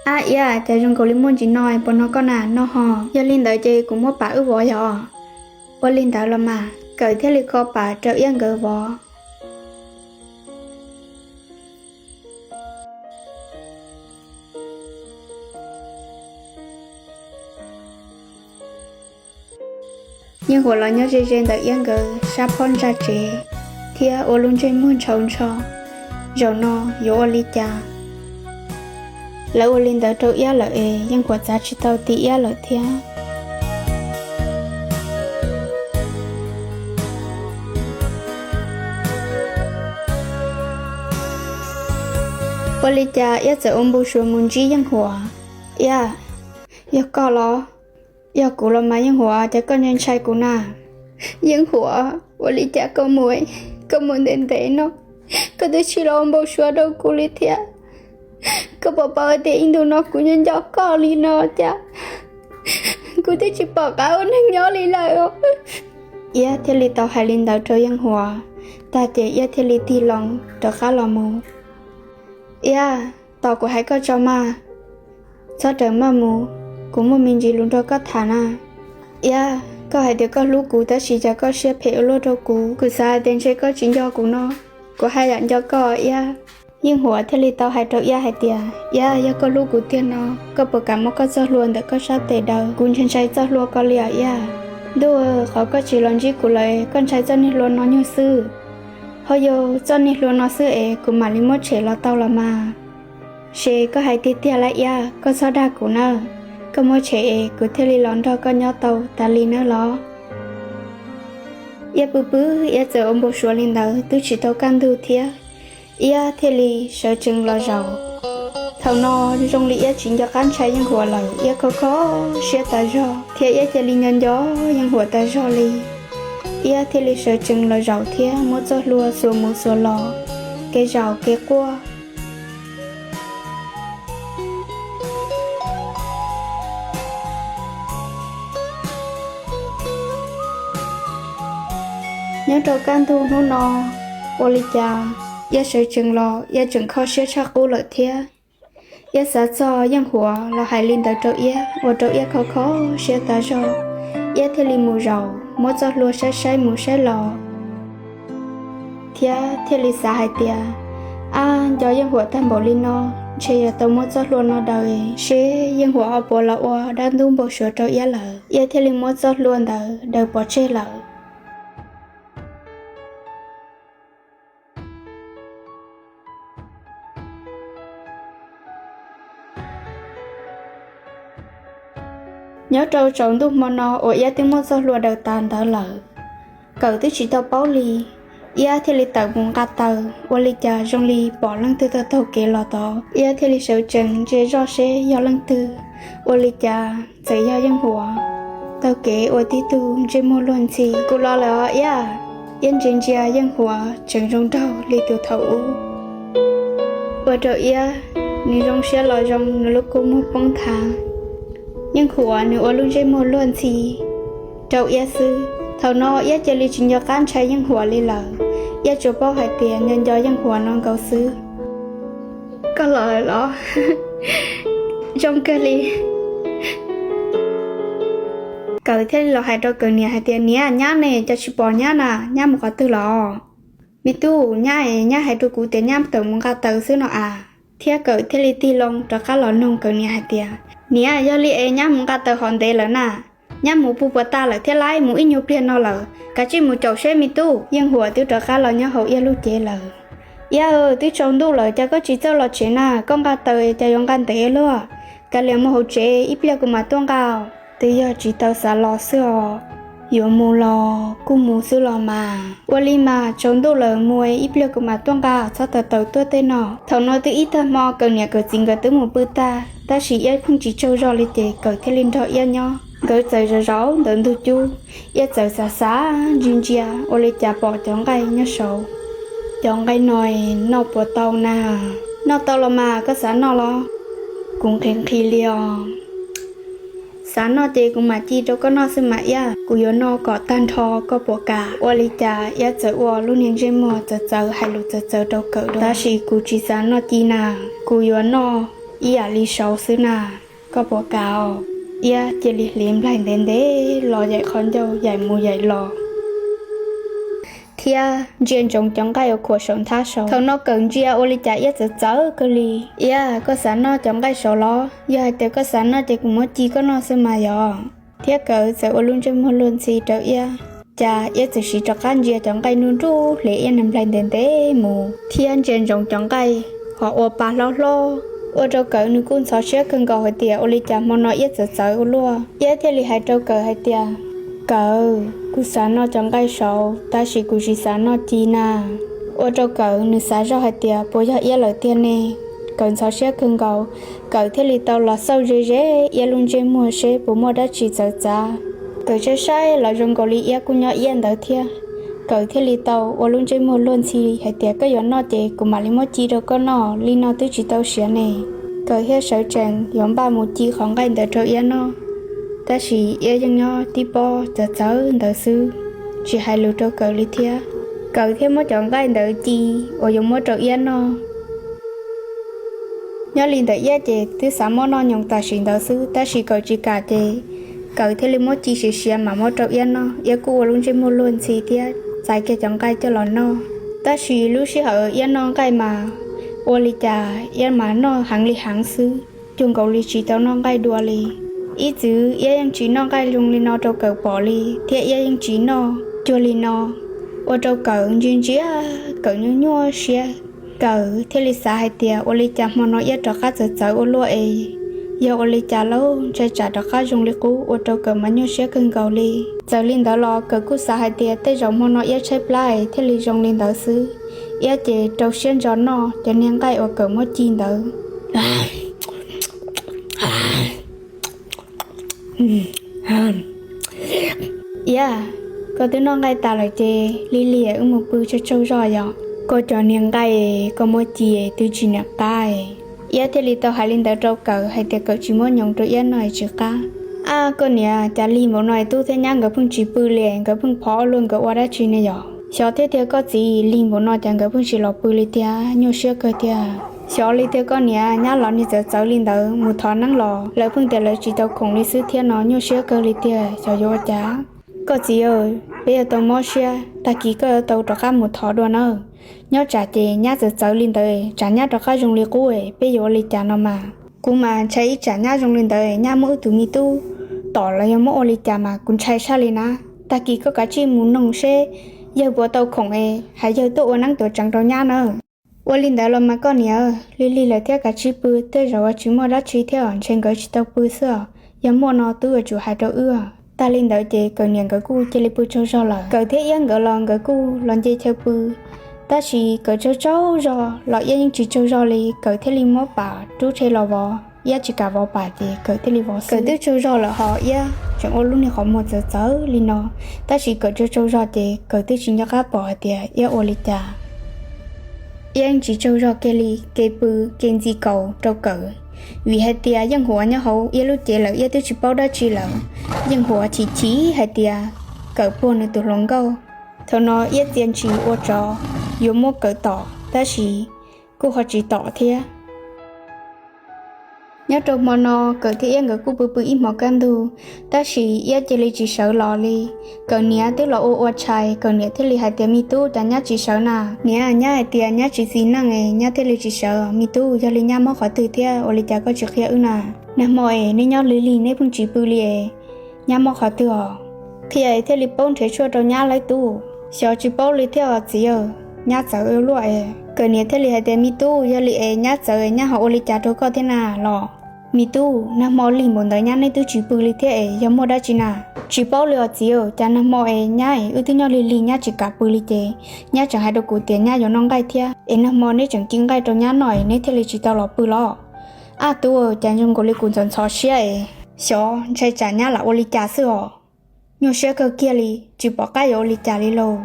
Ab Iab, cas zoo nkaus li muaj ntsis no, puas noj koj na? Noj ho. Yog li ntawd ces kuv muab pam wb vov yog. Ua li ntawd los mas Kawm thiaj li kho pam rau Iab nkawd vov. Yeej Huam los nyob ze ze ntawm Iab nkawd sab phab ntsa tsev thiab ua lub ntsej muag ntshaus ntsho. Zaum no yuav ua li cas? Lawv ua li ntawd rau Iab lawm es Yeej Huam txav tsis tau ti Iab lawm thiab. Ua li cas Iab txawm ua npau suav mus ntsib Yeej Huam. Iab, yog koj los? Yog kuv los mas Yeej Huam, cas koj ntshai ntshai kuv na? Yeej Huam, ua li cas koj mus, koj mus ntev ntev no, koj twb tsis los ua npau suav rau kuv li thiab. Koj puas paub tias ib ntus no kuv nyob nco koj li no cas kuv twb tsis pom qab ua neeg nyob li lawm. Iab thiaj li tau hais li ntawd rau Yeej Huam tag ces Iab thiaj li tig loo rov qab los mus. Iab, tos kuv hais koj tso mas, txhob rawm maj mus, kuv muaj me ntsis lus nrog koj tham na. Iab, koj hais tias koj hlub kuv tab sis cas koj siab phem ua luaj rau kuv, kuv xav hais tias ntshe koj tsis nco kuv no, kuv haj yam nco koj Iab. Yeej Huam thiaj li tau hais rau Iab hais tias, Iab, yog koj hlub kuv tiag no, koj puas kam muab koj txoj hlua ntawm koj sab tes daws? Kuv ntshai ntshai txoj hlua koj li os Iab. Ntuj, qhov koj tsis los ntsib kuv lawm koj ntshai txoj niag hlua no nyuag xwb. Ho yog txoj niag hlua no xwb es kuv mam li muab tshem los tau los mas. Ces koj hais tiag tiag lawm Iab, koj txhob dag kuv nawb. Koj muab tshem es kuv thiaj li los nrog koj nyob tau tas li nawb los. Iab pw pw, Iab txawm ua npau suav li ntawd twb tsis tau kaj ntug thiab, Iab thiaj li sawv tsees los zaum. Thaum no zoo li Iab tsis nco qab ntshai Yeej Huam lawm, Iab kho kho siab tas zog thiab Iab cia li nco nco Yeej Huam tas zog li. Iab thiaj li sawv tsees los zaum thiab muab txoj hlua xuas mus xuas los, kev zaum kev quaj. Nyob rau kaj ntug hnub no, ua li cas Iab sawv tsees los Iab tseem kho siab tshaj qub lawm thiab. Iab xav txog Yeej Huam los hais li ntawd rau Iab ua rau Iab kho kho siab tas zog. Iab thiaj li mus zaum muab txoj hlua saib saib mus saib los thiab thiaj li xav hais tias, ab, nco Yeej Huam tag npaum li no, ntshe yuav tau muab txoj hlua no daws seb Yeej Huam ho puas los ua dab ntub npau suav rau Iab lawm. Iab thiaj li muab txoj hlua ntawd daws pov tseg lawm. Nyob rau tsaus ntuj hmo no uas Iab twb muab txoj hlua daws tas ntawd lawm, Kawm twb tsis tau paub li. Iab thiaj li tawm mus nqa taws, ua li cas zoo li pom leej twg taug taug kev los tod. Iab thiaj li sawv tsees ntsia zoj seb yog leej twg, ua li cas txawm yog Yeej Huam taug kev ua tib tug ntsej muag luag ntxhi. Kuv los lawm os Iab. Iab ntsia ntsia Yeej Huam tseem zoo nraug li tus thaum ub, ua rau Iab nws zoo siab los zoo, nws lub kua muag poob nthav. Yeej Huam nws ua lub ntsej muag luag ntxhi rau Iab xwb. Thaum no Iab cia li tsis nco qab ntshai Yeej Huam li lawm, Iab tsuas paub hais tias nco nco Yeej Huam no nkaus xwb. Koj los lawm los? Zoo kawg li. Kawm thiaj li los hais rau Kawm niam hais tias, niam, nyab ne, cas tsis pom nyab na, nyab mus qhov twg los? Me tub, nyab es nyab hais rau kuv tias nyab tawm mus nqa taws xwb no as. Thiab Kawm thiaj li tig loo rov qab los noog Kawm niam hais tias, niam, yog li es nyab mus nqa taws hov ntev lawm na, nyab mus puag puas tag lawm thiab lauj, mus ib nyuag pliag no lawm, kav tsij mus caum seb me tub. Yeej Huam twb rov qab los nyob hauv Iab lub cev lawm. Iab, twb tsaus ntuj lawm cas koj tsis txawj los tsev na, koj nqa taws cas yuav nqa ntev luaj. Kav liam mus hauv tsev, ib pliag kuv mam tuaj nqa. Twb yog tsis tau xav los xwb os, yuav mus los kuj mus xwb los mas. Ua li mas, tsaus ntuj lawm, mus ib pliag kuv mam tuaj nqa, txhob taws taws tuaj tej no. Thaum no twb ib tag hmo, Kawm niam Kawm txiv nkawd twb mus pw tag, tab sis Iab pheej tsis tsaug zog li ces Kawm thiaj li nrog Iab nyob. Nkawd txawm zaum zaum ntawm ntug cub, Iab txawm xav xav ntsia ntsia ua li cas pom cov nqaij nyob saud. Cov nqaij no noj puas tau na? Noj tau los mas, koj xav noj los? Kuv nqhis nqhis li os. Xav noj ces kuv mam ci rau koj noj xwb mas Iab, kuv yuav noj kom tag nrho koj puas kam? Ua li cas Iab txawm ua lub niag ntsej muag txawv txawv hais lus txawv txawv rau Kawm, tab sis kuv tsis xav noj ci na, kuv yuav noj ib yam li saud xwb na, koj puas kam? Iab cia li hliv nplaig ntev ntev los yaim qhov ncauj yaim mus yaim los thiab ntsia ntsoov cov nqaij uas khuam saum nthab saud. Thaum no Kawm ntsia ua li cas Iab txawv txawv kawg li. Iab, koj xav noj cov nqaij saud los? Yog hais tias koj xav noj ces kuv muab ci koj noj xwb mas yog. Thiab Kawm txawm ua lub ntsej muag luag ntxhi rau Iab. Cas Iab txawm siv rov qab ntsia cov nqaij nruj nruj hle Iab niag nplaig ntev ntev mus thiab ntsia ntsoov cov nqaij ho ua pa hlob hlob, ua rau Kawm nws kuj ntxhov siab kawg nkaus hais tias ua li cas hmo no Iab txawv txawv ua luaj. Iab thiaj li hais rau Kawm hais tias, Kawm, kuv xav noj cov nqaij saud tab sis kuv tsis xav noj ci na. Ua rau Kawm nws xav zoj hais tias puas yog Iab lawm tiag ne. Kawm ntxhov siab kawg nkaus, Kawm thiaj li tau los xauj ze ze Iab lub ntsej muag seb puas muaj dab tsi txawv txav. Kawm saib saib los zoo nkaus li Iab kuj nyob Iab ntawd thiab. Kawm thiaj li tau ua lub ntsej muag luag ntxhi hais tias, Koj yuav noj ces kuv mam li muab ci rau koj noj, li no twb tsis tau siav ne. Kawm thiaj sawv tsees yuav npaj mus ci qhov nqaij ntawd rau Iab noj, tab sis Iab yeej nyob tib pob txawv txawv ntawd xwb, tsis hais lus rau Kawm li thiab. Kawm thiaj muab cov nqaij ntawd ci uas yuav muab rau Iab noj. Nyob li ntawm Iab ces twb xav muab noj nyoos tam sim ntawd xwb, tab sis Kawm tsis kam ces Kawm thiaj li muab ci siav siav mam muab rau Iab noj. Iab kuj ua lub ntsej muag luag ntxhi thiab txais kiag cov nqaij coj los noj. Tab sis lub sij hawm Iab noj nqaij mas ua li cas Iab mas noj heev li heev xwb, cuag nkaus li tsis tau noj nqaij dua li. Ib txwm Iab yeej tsis noj nqaij zoo li no rau Kawm pom li thiab Iab yeej tsis noj cuag li no, ua rau Kawm ntsia ntsia, Kawm nyuaj nyuaj siab. Kawm thiaj li xav hais tias ua li cas hmo no Iab rov qab txawv txawv ua luaj es, yog ua li cas lauj, ntshai tsam rov qab zoo li qub, ua rau Kawm mas nyuaj siab kawg nkaus li. Txawm li ntawd los Kawm kuj xav hais tias tej zaum hmo no Iab tshaib plab es thiaj li zoo li ntawd xwb. Iab ces rau siab ntso noj cov niag nqaij uas Kawm muab ci ntawd. Iab, koj twb noj nqaij tas lawm ces lig lig wb mus pw tsaug tsaug zog yom. Koj cov niag nqaij koj muab ci twb tsis niam qab. Iab thiaj li tau hais li ntawd rau Kawm hais tias Kawm tsis muab nyoos rau Iab noj tsis qab. Ab koj niam, cas lig npaum no tub thiab nyab nkawd pheej tsis pw li, nkawd pheej phov luaj nkawd ua dab tsi ne yom? Xyov thiab tiag koj txiv, lig npaum no cas nkawd pheej tsis los pw li tiag, nyuaj siab kawg tiag. Xyov li tiag koj niam, nyab los niag txawv txawv li ntawd, mus thov neeb los lawv pheej tias lawv tsis tau khoom li xwb thiab no, nyuaj siab kawg li tiag, xyov yuav ua cas. Koj txiv, peb yuav tau mob siab, tag kis koj yuav tau rov qab mus thov dua nawb. Nyob tsam ces nyab txawv txawv li ntawd, tsam nyab rov qab zoo li qub peb yuav ua li cas no mas. Kuv mas ntshai ib tsam nyab zoo li ntawd nyab muab wb tus me tub tom los yog muab ua li cas mas kuv ntshai tshaj li na. Tag kis koj kav tsij mus noog seb yawg puas tau khoom es hais yawg tuaj ua neeb tuam tseev rau nyab nawb. Ua li ntawd los mas koj niam, lig lig lawm thiab kav tsij pw, tej zaum ua tsis muaj dab tsi thiab os, ntshe nkawd tsis tau pw xwb os. Yog muaj no tub yuav tsum hais rau wb. Tag li ntawd ces Kawm niam nkawd kuj cia li pw tsaug zog lawm. Kawm thiab Iab nkawd los nkawd kuj los nce chaw pw, tab sis Kawm tsaug tsaug zog los Iab yeej tsis tsaug zog li. Kawm thiaj li muab pam rub rhe los vov, Iab tsis kam vov pam ces Kawm thiaj li vov xwb. Kawm twb tsaug zog lawm ho Iab tseem ua lub niag qhov muag txawv txawv li no, tab sis Kawm tsaug tsaug zog ces Kawm twb tsis nco qab pom hais tias Iab ua li cas. Iab yeej tsis tsaug zog kiag li, ke pw ke ntxi kaus rau Kawm, vim hais tias yeej huav nyob hauv Iab lub cev lawm, Iab twb tsis paub dab tsi lawm. Yeej huav chim chim hais tias Kawm puag nws tus hluas nkauj. Thaum no Iab txia ntshis ua tsov yuav muab Kawm tom, tab sis kuj ho tsis tom thiab. Nyob rau hmo no Kawm thiab Iab nkawd kuj pw pw ib hmos kaj ntug, tab sis Iab cia li tsis sawv los li. Kawm niam twb los ua ua tshais, Kawm niam thiaj li hais tias, Me tub, cas nyab tsis sawv na? Niam, nyab hais tias nyab tsis txi neej es nyab thiaj li tsis sawv. Me tub, yog li nyab mob qhov twg thiab ua li cas koj tsis qhia wb na? Nag hmo es neb nyob lig lig neb pheej tsis pw li es nyab mob qhov twg os? Qhia thiaj li paub nrhiav tshuaj rau nyab lawm tub. Xyov, tsis paub li thiab os txiv aw. Nyab txawv ua luaj es. Kawm niam thiaj li hais tias, Me tub, yog li es nyab txawv es nyab ho ua li cas rau koj thiab na los? Me tub, nag hmo lig npaum ntawd nyab neb twb tsis pw li thiab es yog muaj dab tsi na? Tsis paub li os txiv aw, cas nag hmo es nyab es wb twb nyob lig lig nyab tsis kam pw li ces nyab tseem hais rau kuv tias nyab yuav noj nqaij thiab es nag hmo neb tseem ci nqaij rau nyab noj es neb thiaj li tsis tau los pw los? Ab tub aw, cas zoo nkaus li kuv ntxhov ntxhov siab es. Xyov, ntshai tsam nyab lam ua li cas xwb os. Nyuaj siab kawg kiag li, tsis pom qab yuav ua li cas li lauj.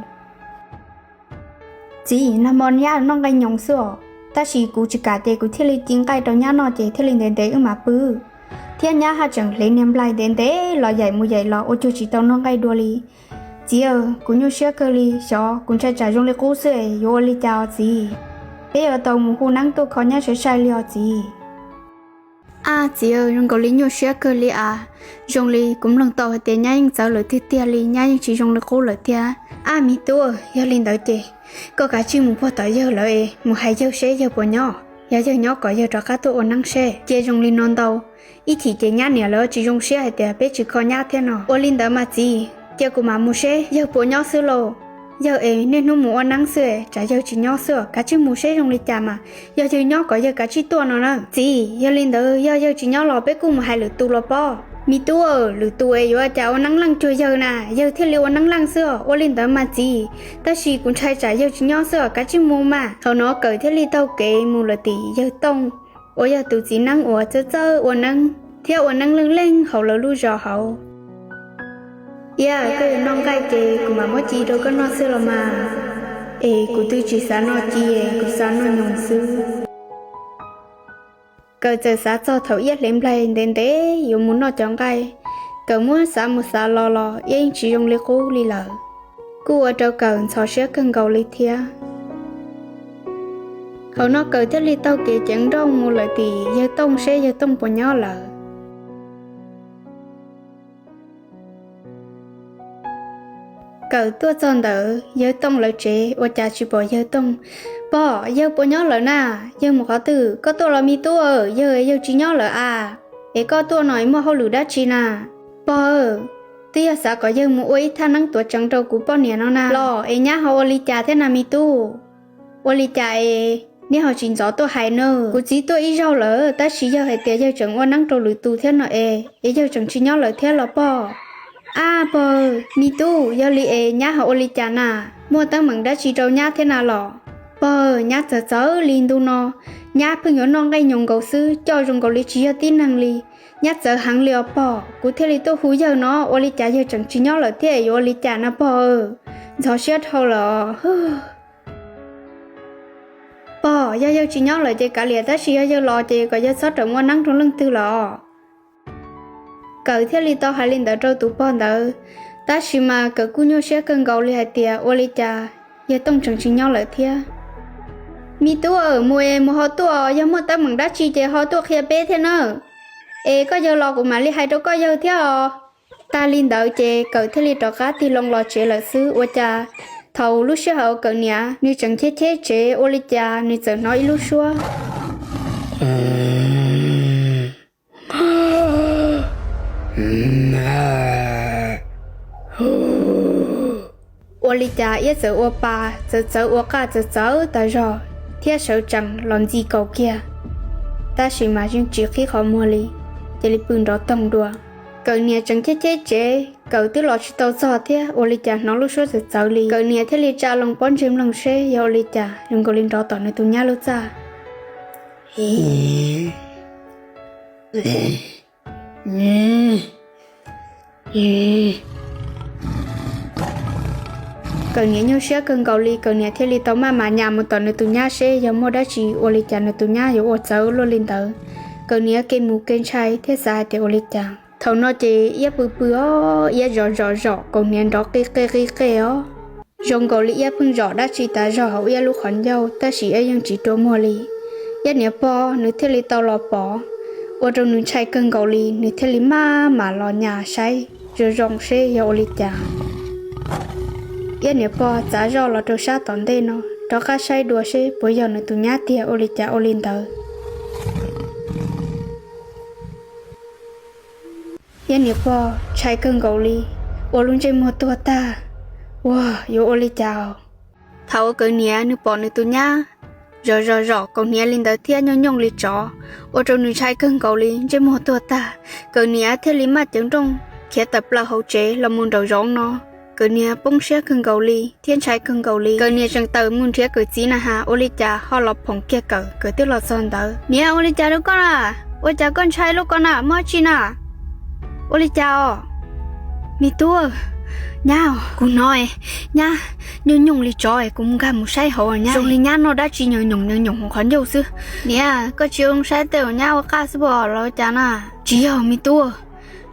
Txiv, nag hmo nyab noj nqaij nyoos xwb os, tab sis kuv tsis kam ces kuv thiaj li ci nqaij rau nyab noj ces thiaj li ntev ntev wb mam pw. Thiab nyab haj tseem hlev niag nplaig ntev ntev los yaim mus yaim los ua cuag tsis tau noj nqaij dua li. Txiv aw, kuv nyuaj siab kawg li, xyov kuv ntshai tsam zoo li qub xwb es yuav ua li cas os txiv. Peb yuav tau mus hu neeb tuaj kho nyab sai sai li os txiv. Ab txiv, zoo nkaus li nyuaj siab kawg li as. Zoo li kuv mloog tau hais tias nyab yeej txawv lawm tiag tiag li, nyab yeej tsis zoo li qub lawm tiag. Ab me tub, yog li ntawd ces koj kav tsij mus puag tom yawg lawv es mus hais yawg seb yawg puas nyob. Yog yawg nyob kom yawg rov qab tuaj ua neeb seb. Cia zoo li no ntau, ib chim ces nyab niam lawv tsis zoo siab hais tias peb tsis kho nyab thiab no. Ua li ntawd mas txiv, cia kuv mam mus seb yawg puas nyob xwb lauj. Yawg es niaj hnub mus ua neeb xwb, tsam yawg tsis nyob xwb, kav tsij mus seb zoo li cas mas. Yog yawg nyob kom yawg kav tsij tuaj no na. Txiv, yog li ntawd yog yawg tsis nyob los peb kuj mus hais lwm tus los pob. Me tub, lwm tus es yuav cas ua neeb leej cuag yawg na, yawg thiaj li ua neeb leej xwb. Ua li ntawd mas txiv, tab sis kuv ntshai tsam yawg tsis nyob xwb, kav tsij mus mas. Thaum no Kawm thiaj li taug kev mus lawm tim yawg Tooj, uas yog tus txiv neeb uas txawj txawj ua neeb thiab ua neeb leej leej hauv lawv lub zos hauv. Iab, koj yuav noj nqaij ces kuv mam muab ci rau koj noj xwb los mas. Es kuv twb tsis xav noj ci, kuv xav noj nyoos xwb. Kawm txawm xav txog thaum Iab hle nplaig ntev ntev yuav mus noj cov nqaij. Kawm muab xav mus xav los los Iab yeej tsis zoo li qub li lawm, kuj ua rau Kawm ntxhov siab kawg nkaus li thiab. Thaum no Kawm thiaj li taug kev ceev nrooj mus lawm tim yawg Tooj seb yawg Tooj puas nyob lawm. Kawm tuaj txog ntawm yawg Tooj lawv tsev ua cas tsis pom yawg Tooj. Pog, yawg puas nyob lawm na? Yawg mus qhov twg? Koj tuaj los me tub? Yawg, yawg tsis nyob lawm as. Es koj tuaj no es muaj hauj lwm dab tsi na? Pog, twb yog xav kom yawg mus ua ib thaj neeb tuav tseev rau kuv poj niam no na. Los es nyab ho ua li cas thiab na me tub? Ua li cas es neb ho tsis ntxov tuaj hais na? Kuv txiv tuaj ib zaug lawm tab sis yawg hais tias yawg tseem ua neeb rau lwm tus thiab no es, es yawg tseem tsis nyob lawm thiab los pog? Ab pog, me tub, yog li es nyab ho ua li cas na? Muaj teeb meem dab tsi rau nyab thiab na los? Pog, nyab txawv txawv li ntu no, nyab pheej yuav noj nqaij nyoos nkaus xwb, coj zoo nkaus li tsis yog tib neeg li. Nyab txawv heev li os pog, kuv thiaj li tuaj hu yawg no, ua li cas yawg tseem tsis nyob lawm thiab yuav ua li cas na pog? Ntxhov siab dhau lawm os. Pog, yog yawg tsis nyob lawm ces kav liam, tab sis yog yawg los ces kom yawg txhob rawm ua neeb rau leej twg lawm os. Kawm thiaj li tau hais li ntawd rau tus pog ntawd, tab sis mas Kawm kuj nyuaj siab kawg nkaus li hais tias ua li cas yawg Tooj tseem tsis nyob lawm thiab. Me tub, mus es mus ho tuaj, yog muaj teeb meem dab tsi ces ho tuaj qhia peb thiab na. Es koj yawg los kuv mam li hais rau koj yawg thiab os. Tag li ntawd ces Kawm thiaj li rov qab tig loo los tsev lawm xwb. Ua cas thaum lub sij hawm Kawm niam nws tseem cheb cheb tsev ua li cas nws txawm hnov ib lub suab. Ua li cas Iab txawm ua pa txawv txawv, ua qaj txawv txawv tas zog thiab sawv tsees los ntxi kaus kiag, tab sis mas yeej tsis qhib qhov muag li, cia li pw nrov toog dua. Kawm niam tseem cheb cheb tsev, Kawm twb los tsis tau txog thiab ua li cas hnov lub suab txawv txawv li. Kawm niam thiaj li tsa loo pob ntseg mloog seb yog ua li cas zoo nkaus li nrov tom nws tus nyab lub txaj. Kawm niam nyuaj siab kawg nkaus li, Kawm niam thiaj li tau maj mam nyas mus tom nws tus nyab seb yog muaj dab tsi ua li cas nws tus nyab yuav ua txawv luaj li ntawd. Kawm niam kev mus kev ntshai thiab xav hais tias ua li cas. Thaum no ces Iab pw pw os, Iab zov zom zom kaus hniav nrov qij qej qij qej os. Zoo nkaus li Iab pheej zom dab tsi tas zog hauv Iab lub qhov ncauj, tab sis Iab yeej tsis rua muag li. Iab niam pog nws thiaj li tau los pom, ua rau nws ntshai kawg nkaus li, nws thiaj li maj mam los nyas saib zoo zoo seb yog ua li cas. Iab niam pog txav zoj los rau sab tom ntej no, rov qab saib dua seb puas yog nws tus nyab tiag ua li cas ua li ntawd. Iab niam pog ntshai kawg nkaus li, ua lub ntsej muag tuag tag. Ua, yuav ua li cas? Thaum uas Kawm niam nws pom nws tus nyab zov zom zom kaus hniav li ntawd thiab nyooj nyooj li tsov, ua rau nws ntshai kawg nkaus li, ntsej muag tuag tag. Kawm niam thiaj li maj ceev nrooj khiav tawm plaws hauv tsev los mus nraum zoov no. Kawm niam poob siab kawg nkaus li thiab ntshai kawg nkaus li. Kawm niam tseem tawm mus nrhiav Kawm txiv na has, ua li cas ho los phoom kiag Kawm, Kawm twb los txog ntawd. Niam, ua li cas rau koj na? Ua cas koj ntshai lub ko na, muaj dab tsi na? Ua li cas os? Me tub, nyab, kuv hnov nyab nyooj nyooj li tsov, kuv mus nkag mus saib hauv nyab. Zoo li nyab noj dab tsi nyoos nyoos nyoos nyoos hauv qhov ncauj xwb. Niam, koj tsis ua zoo saib tej uas nyab ua qaj xwb puas los ua cas na? Tsis yog me tub,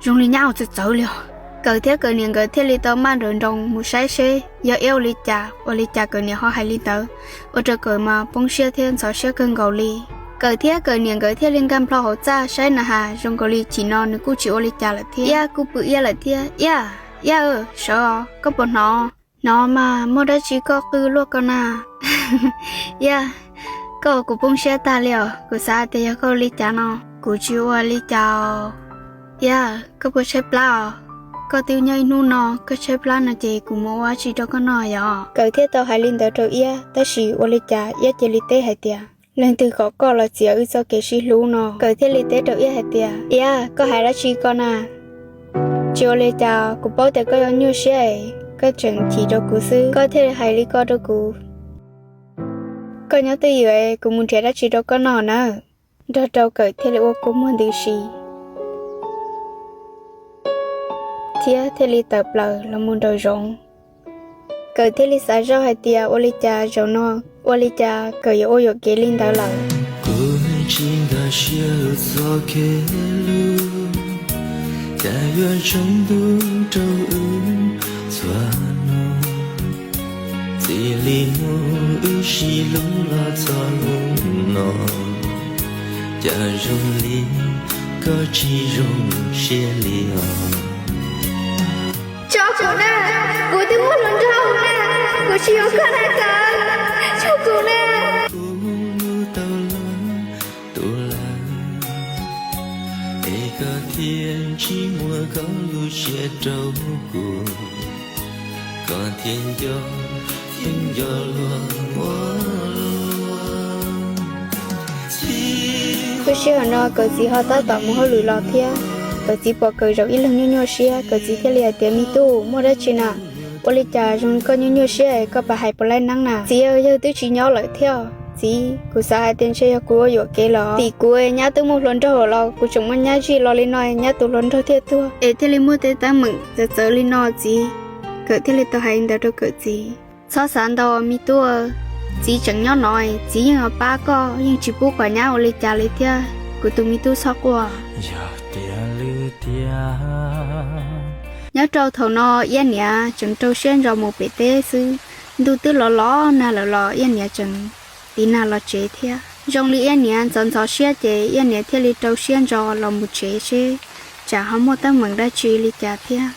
zoo li nyab ua txawv txawv li os. Kawm thiab Kawm niam nkawd thiaj li tau maj nrawm nroos mus saib seb yog Iab ua li cas, ua li cas Kawm niam ho hais li ntawd, ua rau Kawm mas poob siab thiab ntxhov siab kawg nkaus li. Kawm thiab Kawm niam nkawd thiaj li nkag nplho hauv txaj saib na has, zoo nkaus li chim no nws kuj tsis ua li cas lawm thiab. Iab kuj pw Iab lawm thiab. Iab, Iab, sawv os, koj puas hnov? Hnov mas, muaj dab tsi koj qw luaj ko na? Iab, koj ua kuv poob siab tag li os, kuv xav hais tias yog koj ua li cas no. Kuv tsis ua li cas. Iab, koj puas tshaib plab os? Koj twb nyob ib hnub no, koj tshaib plab no ces kuv mus ua dab tsi rau koj noj yom? Kawm thiaj tau hais li ntawd rau Iab, tab sis ua li cas Iab cia li teb hais tias, leej twg kom koj los txiav wb txoj kev sib hlub no? Kawm thiaj li teb rau Iab hais tias, Iab, koj hais dab tsi ko na? Tsis ua li cas, kuv paub tias koj yuav nyuaj siab es koj tseem chim rau kuv xwb, koj thiaj li hais li ko rau kuv. Koj nyob twj ywm es kuv mus nrhiav dab tsi rau koj noj nawb. Nrog rau Kawm thiaj li ua kua muag ntws si thiab thiaj li tawm plaws los mus nraum zoov. Kawm thiaj li xav zoj hais tias ua li cas zaum no, ua li cas Kawm yuav ua yuam kev li ntawd lawm. Kuv tsis nkag siab txoj kev hlub, cas yuav tsaus ntuj rau wb txhua hnub. Txij li hnub wb sib hlub los txog hnub no, cas zoo li koj tsis zoo siab li os. Tso kuv na, kuv twb muaj hluas nraug na, kuv tsis yuav koj na Kawm, tso kuv na. Kuv tau los tu lawm, es koj thiaj tsis muab koj lub siab rau kuv, koj thiaj nco thiaj nco luag ua luaj. Lub sij hawm no Kawm txiv ho tab tom mus hauj lwm los thiab, Kawm txiv pom Kawm zaum ib leeg nyuaj nyuaj siab, Kawm txiv thiaj li hais tias, Me tub, muaj dab tsi na? Ua li cas zoo li koj nyuaj nyuaj siab es koj pab hais puas laib neeb na? Txiv, yawg twb tsis nyob lawm thiab. Txiv, kuv xav hais tias ntshe yog kuv ua yuam kev los tim kuv, nyab twb muaj hluas nraug los kuv tseem muaj nyab zij los li no, nyab tus hluas nraug thiaj tuag es thiaj li muaj tej teeb meem txawv txawv li no txiv. Kawm thiaj li tau hais li ntawd rau Kawm txiv. Txhob xav ntau me tub, txiv tseem nyob no, txiv yeej yuav pab koj, yeej tsis pub kom nyab ua li cas li thiab kuv tus me tub txhob quaj. Yog tias lwm tiam nyob rau thaum no Iab niam tseem rau siab ntso mus pem teb xwb. Ntuj twb los los nag lawm los Iab niam tseem tiv nag los tsev thiab. Zoo li Iab niam ntxhov ntxhov siab ces Iab niam thiaj li rau siab ntso los mus tsev seb tsam ho muaj teeb meem dab tsi li cas thiab.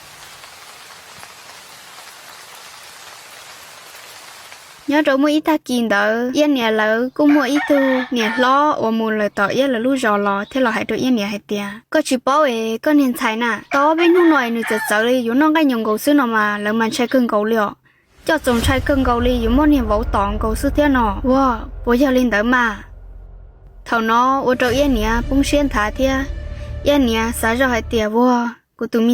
Nyob rau muaj ib tag kis ntawd Iab niam lawv kuj muaj ib tug niam hlob uas mus lawm tom Iab lawv lub zos los thiaj los hais rau Iab niam hais tias, Koj tsis paub es koj niag ntxhais na, tau peb hnub no es nws txawv txawv li yuav noj nqaij nyoos nkaus xwb no mas lawv mas ntshai kawg nkaus li os. Coj txoos ntshai kawg nkaus li yuav muab niag vauv tom nkaus xwb thiab no. Ua, puas yog li ntawd mas? Thaum no ua rau Iab niam poob siab nthav thiab. Iab niam xav zoj hais tias, Ua, kuv tus me